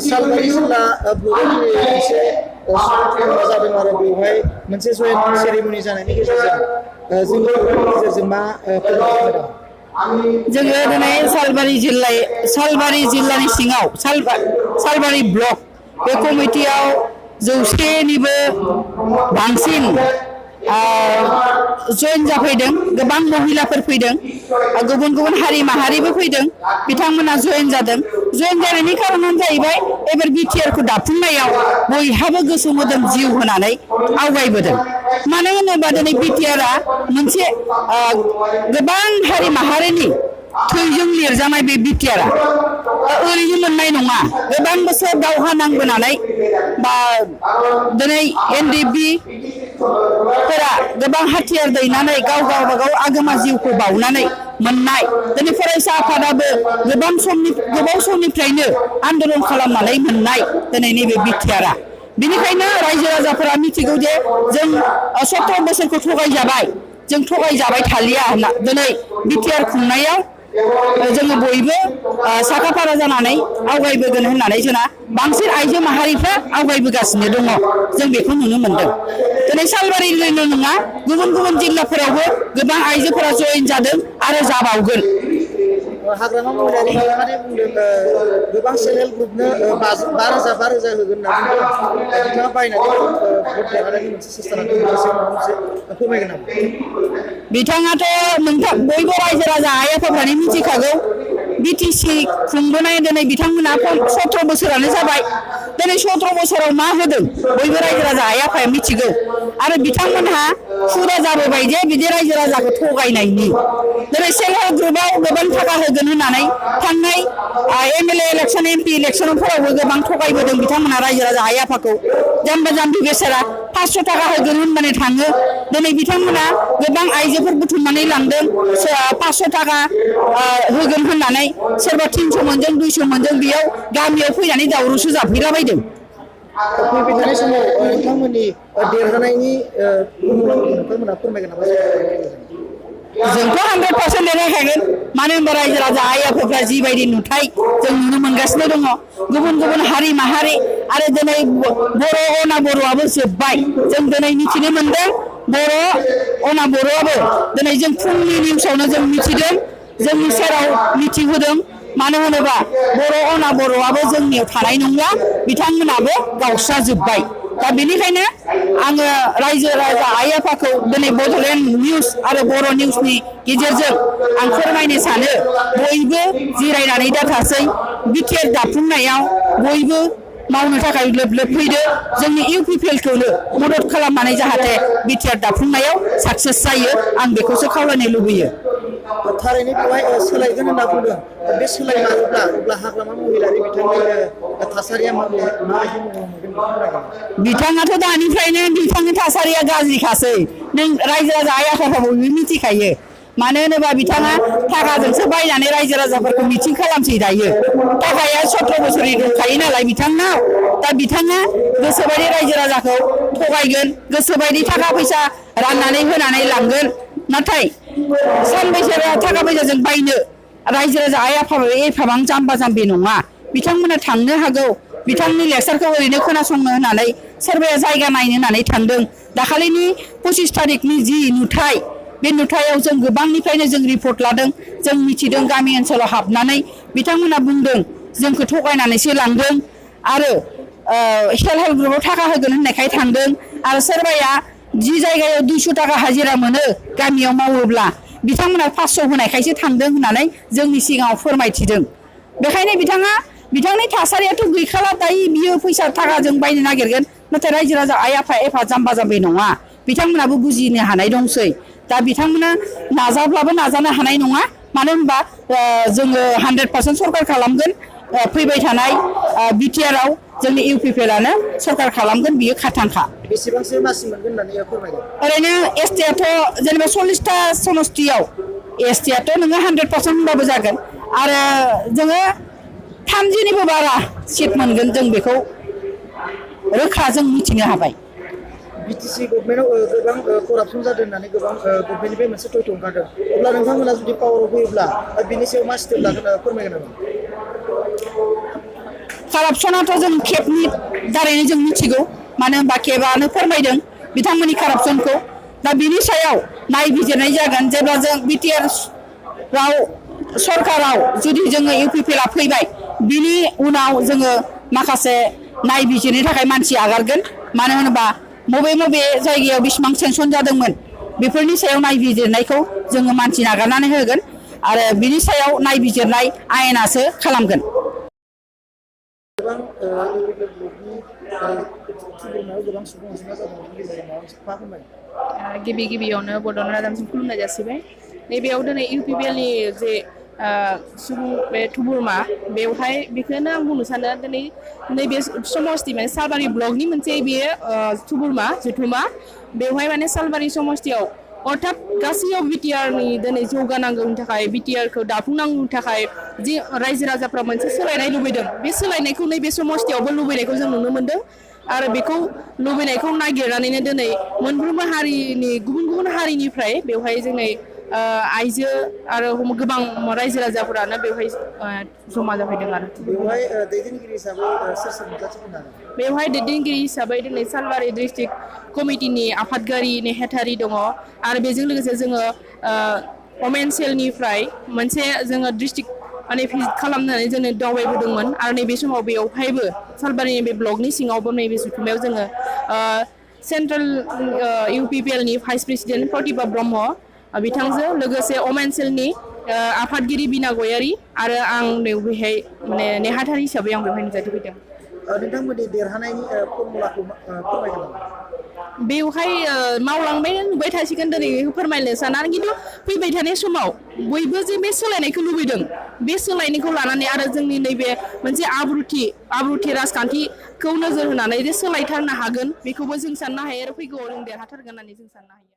सालबारि जिल्ला ब्लकनि मोनसे जादों आरो बेवहाय मोनसे जयेन्ट सेरेमनि जानायनि गेजेरजों जोंनि गेजेरजों मा फोरमायदों जोङो दिनै सालबारि जिल्लानि सिङाव सालबारि ब्लक बे कमिटियाव 100निबो बांसिन जयेन जाफैदों गोबां महिलाफोर फैदों गुबुन गुबुन हारि माहारिबो फैदों बिथांमोना जयेन जादों जयेन जानायनि खारनानो जाहैबाय एबार बिटिआरखौ दाफुंनायाव बयहाबो गोसो मोदोम जिउ होनानै आवगायबोदों मानो होनोबा दिनै बिटिआरआ मोनसे गोबां हारि माहारिनि थैजों लिरजानाय बे बिटिआरआ ओरैनो मोननाय नङा गोबां बोसोर दावहा नांबोनानै बा दिनै एनडिएफबि फोरा गोबां हाथियार दैनानै गावबागाव आगोमा जिउखौ बावनानै मोननाय दिनै फरायसा आफादाबो गोबाव समनिफ्रायनो आन्दोलन खालामनानै मोननाय दिनै नैबे बिटिआरआ बेनिखायनो रायजो राजाफोरा मिथिगौ जे जों 17 बोसोरखौ थगायजाबाय थालिया होनना दिनै बिटिआर खुंनायाव जोङो बयबो साखाफारा जानानै आवगायबोगोन होननानै जोंना बांसिन आइजो माहारिफ्रा आवगायबोगासिनो दङ जों बेखौ नुनो मोनदों दिनै सालबारिल' नङा गुबुन गुबुन जिल्लाफोरावबो गोबां आइजोफोरा जयेन जादों आरो जाबावगोन हाग्रामा महिलारि बिफाना बुंदों गोबां सेल्फ हेल्प ग्रुपनो 5,000 होगोन होनना बुंदों बिथाङा बायनानै भट देरहानायनि मोनसे सेस्था लादों मोनसे फोरमायगोन नामा बिथाङाथ' बयबो रायजो राजा आइ आफाफ्रानो मिथिखागौ बिटिसि खुंबोनाय दिनै बिथांमोना 17 बोसोरानो जाबाय दिनै 17 बोसोराव मा होदों बयबो रायजो राजा आइ आफाया मिथिगौ आरो बिथांमोनहा हुदा जाबोबाय जे बिदि रायजो राजाखौ थगायनायनि दिनै सेल्फ हेल्प ग्रुपआव गोबां थाखा होगोन होननानै थांनाय एमएलए इलेक्सन एमपि इलेक्सनफोरावबो गोबां थगायबोदों बिथांमोना रायजो राजा आइ आफाखौ जाम्बा जाम्बि बेसारा 500 थाखा होगोन होननानै थाङो दिनै बिथांमोना गोबां आइजोफोर बुथुमनानै लांदों 500 थाखा होगोन होननानै सोरबा 300 मोनदों 200 मोनदों बेयाव गामियाव फैनानै दावरावसो जाफैलाबायदों फैबाय थानाय समाव नोंथांमोननि देरहानायनि नोंथांमोना फोरमायगोन नामा जोंथ' 100% देरहाखागोन मानो होनबा रायजो राजा आइ आफाफ्रा जिबायदि नुथाय जों नुनो मोनगासिनो दङ गुबुन गुबुन हारि माहारि आरो दिनै बर' अना बर'आबो जोब्बाय जों दिनै मिथिनो मोनदों अना बर'आबो दिनै जों फुंनि निउसावनो जों मिथिदों जोंनि सेराव मिथिहोदों मानो होनोबा अना बर'आबो जोंनियाव थानाय नंला बिथांमोनाबो गावस्राजोब्बाय दा बेनिखायनो आङो रायजो राजा आइ आफाखौ दिनै बड'लेण्ड निउस आरो बर' निउसनि गेजेरजों आं फोरमायनो सानो बयबो जिरायनानै दाथासै बिटिआर दाफुंनायाव बयबो मावनो थाखाय लोब लोब फैदो जोंनि इउपिपिएलखौनो मदद खालामनानै जाहाथे बिटिआर दाफुंनायाव साक्सेस जायो आं बेखौसो खावलायनो लुबैयो थारैनो बेवहाय सोलायगोन होनना बुंदों बे सोलायमारोब्ला अब्ला हाग्रामा महिलारि बिथांनि थासारिया माबायदि बिथाङाथ' दानिफ्रायनो बिथांनि थासारिया गाज्रिखासै नों रायजो राजा आइ आफाफ्रा बयबो मिथिखायो मानो होनोबा बिथाङा थाखाजोंसो बायनानै रायजो राजाफोरखौ मिथिं खालामसै दायो थाखाया 17 बोसोरनि दंखायो नालाय बिथांनाव दा बिथाङा गोसोबायदि रायजो राजाखौ थगायगोन गोसोबायदि थाखा फैसा राननानै होनानै लांगोन नाथाय सानबैसो थाखा फैसाजों बायनो रायजो राजा आइ आफाबो एफाबां जाम्बा जाम्बि नङा बिथांमोना थांनो हागौ बिथांनि लेक्सारखौ ओरैनो खोनासंनो होननानै सोरबाया जायगा नायनो होननानै थांदों दाखालिनि 25 तारिखनि जि नुथाय बे नुथायाव जों गोबांनिफ्रायनो जों रिपर्ट लादों जों मिथिदों गामि ओनसोलाव हाबनानै बिथांमोना बुंदों जोंखौ थगायनानैसो लांदों आरो सेल्फ हेल्प ग्रुपआव थाखा होगोन होननायखाय थांदों आरो सोरबाया जि जायगायाव 200 थाखा हाजिरा मोनो गामियाव मावोब्ला बिथांमोना 500 होनायखायसो थांदों होननानै जोंनि सिगाङाव फोरमायथिदों बेखायनो बिथांनि थासारियाथ' गैखाला दायो बियो फैसा थाखाजों बायनो नागिरगोन नाथाय रायजो राजा आइ आफा एफा जाम्बा जाम्बि नङा बिथांमोनाबो बुजिनो हानाय दंसै दा बिथांमोना नाजाब्लाबो नाजानो हानाय नङा मानो होनबा जोङो 100% सरकार खालामगोन फैबाय थानाय बिटिआरआव जोंनि इउपिपिएलआनो सरकार खालामगोन बियो खाथांखा बेसेबांसो मासि मोनगोन होननानै फोरमायदों ओरैनो एसटिआथ' जेनेबा 40टा समस्तियाव एसटिआथ' नोङो 100% होनबाबो जागोन आरो जोङो 30निबो बारा सिट मोनगोन जों बेखौ रोखा जों मिथिनो हाबाय बिटिसि गभर्नमेन्टआव गोबां करापसन जादों होननानै गोबां गभर्नमेन्टनिफ्राय मोनसे थयथ' ओंखारदों अब्ला नोंथांमोना जुदि पावाराव फैयोब्ला बिनि सायाव मा स्टेप लागोन फोरमायगोन नामा कारापसनाथ' जों केबनि दारैनो जों मिथिगौ मानो होनबा केबानो फोरमायदों बिथांमोननि कारापसनखौ दा बिनि सायाव नायबिजिरनाय जागोन जेब्ला जों बिटिआर राव सरकाराव जुदि जोङो इउपिपिएलआ फैबाय बिनि उनाव जोङो माखासे नायबिजिरनो थाखाय मानसि आगारगोन मानो होनोबा बबे जायगायाव बेसेबां सेंसन जादोंमोन बेफोरनि सायाव नायबिजिरनायखौ जोङो मानसि नागारनानै होगोन आरो बिनि सायाव नायबिजिरनाय आयेनासो खालामगोन। गोबां इउपिपिएल ब्लकनि थुबुरनायाव गोबां सुबुं अनजिमा जादों बेनि गेजेराव माबा मोनसे मा फोरमायनो गिबियावनो बड'लेण्ड रादाबसिम खुलुमनाय जासिबाय नैबेयाव दिनै इउपिपिएलनि जे सुबुं बे थुबुरमा बेवहाय बेखौनो आं बुंनो सानो दिनै नैबे समस्ति माने सालबारि ब्लकनि मोनसे बेयो थुबुरमा जुथुमा बेवहाय माने सालबारि समस्तियाव अर्थात गासैयाव बिटिआरनि दिनै जौगानांगौनि थाखाय बिटिआरखौ दाफुंनांगौनि थाखाय जि रायजो राजाफ्रा मोनसे सोलायनाय लुबैदों बे सोलायनायखौ नैबे समस्तियावबो लुबैनायखौ जों नुनो मोन्दों आरो बेखौ लुबैनायखौ नागिरनानैनो दिनै मोनफ्रोमबो हारिनि गुबुन हारिनिफ्राय बेवहाय जोंनि आइजो आरो गोबां रायजो राजाफोरानो बेवहाय जमा जाफैदों आरो बेवहाय दैदेनगिरि हिसाबै सोर सोर नुजाथिफैनो हागोन बेवहाय दैदेनगिरि हिसाबै दिनै सालबारि डिस्ट्रिक्ट कमिटिनि आफादगिरि नेहाथारि दङ आरो बेजों लोगोसे जोङो वमेन सेलनिफ्राय मोनसे जोङो डिस्ट्रिक्ट माने भिजिट खालामनानै जोङो दावबायबोदोंमोन आरो नैबे समाव बेवहायबो सालबारिनि बे ब्लकनि सिङावबो नैबे जुथुमायाव जोङो सेन्ट्रेल इउपिपिएलनि भाइस प्रेसिडेन्ट प्रतिभा ब्रह्म बिथांजों लोगोसे वमेन सेलनि आफादगिरि बिना गयारि आरो आं बेवहाय माने नेहाथारि हिसाबै आं बेवहाय नुजाथिफैदों। नोंथांमोननि देरहानायनि फर्मुलाखौ फोरमायगोन नामा बेवहाय मावलांबाय नुबाय थासिगोन दिनै फोरमायनो साना खिन्थु फैबाय थानाय समाव बयबो जे बे सोलायनायखौ लुबैदों बे सोलायनायखौ लानानै आरो जोंनि नैबे मोनसे आब्रुथि राजखान्थिखौ नोजोर होनानै जे सोलायथारनो हागोन बेखौबो जों साननो हायो आरो फैगौआव जों देरहाथारगोन होननानै जों साननो हायो।